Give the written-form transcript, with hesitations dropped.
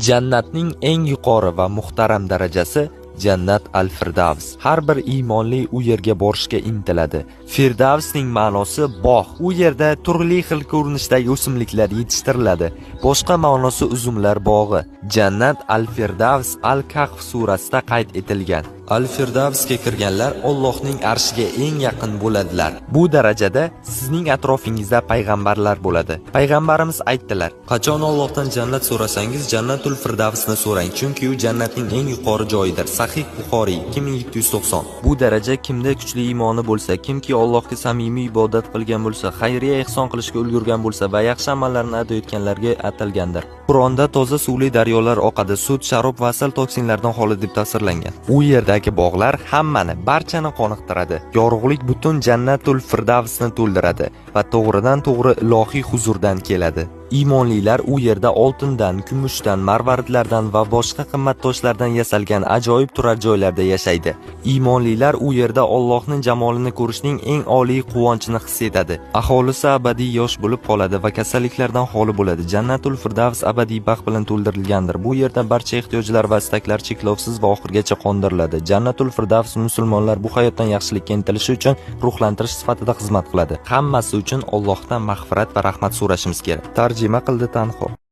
Jannatning eng yuqori va muhtaram darajasi Jannat al-Firdavs. Har bir iymonli u yerga borishga intiladi. Firdavsning ma'nosi bog'. U yerda turli xil ko'rinishdagi o'simliklar yetishtiriladi. Boshqa ma'nosi uzumlar bog'i. Jannat al-Firdavs Al-Kahf surasida qayd etilgan. Al-Firdavsga kirganlar Allohning arshiga eng yaqin bo'ladilar. Bu darajada sizning atrofingizda payg'ambarlar bo'ladi. Payg'ambarimiz aytdilar: "Qachon Allohdan jannat so'rasangiz, Jannatul Firdavsni so'rang, chunki u jannatning eng yuqori joyidir." Sahih Buxoriy 2790. Bu daraja kimda kuchli iymoni bo'lsa, kimki Allohga samimiy ibodat qilgan bo'lsa, xayriya ehson qilishga ulgurgan bo'lsa va yaxshi amallarni ado etganlarga atalgandir. Qur'onda toza suvli daryolar oqadi, sut, sharob va asal toksinlardan xoli deb tafsirlangan. U yerdagi bog'lar hammani, barchani qoniqtiradi. Yorug'lik butun Jannatul Firdavsni to'ldiradi va to'g'ridan to'g'ri ilohiy huzurdan keladi. Iymonlilar u yerda oltindan, kumushdan, marvaridlardan va boshqa qimmat toshlardan yasalgan ajoyib turar joylarda yashaydi. Iymonlilar u yerda Allohning jamolini ko'rishning eng oliy quvonchini his etadi. Aholisi abadiy yosh bo'lib qoladi va kasalliklardan xoli bo'ladi. Jannatul Firdavs abadiy baxt bilan to'ldirilgandir. Bu yerda barcha ehtiyojlar va istaklar cheklovsiz va oxirigacha qondiriladi. Jannatul Firdavs musulmonlar bu hayotdan yaxshilikka intilishi uchun ruhlantirish sifatida xizmat qiladi. Hammasi uchun Allohdan mag'firat va rahmat so'rashimiz kerak. Tarjima qildi Tanho.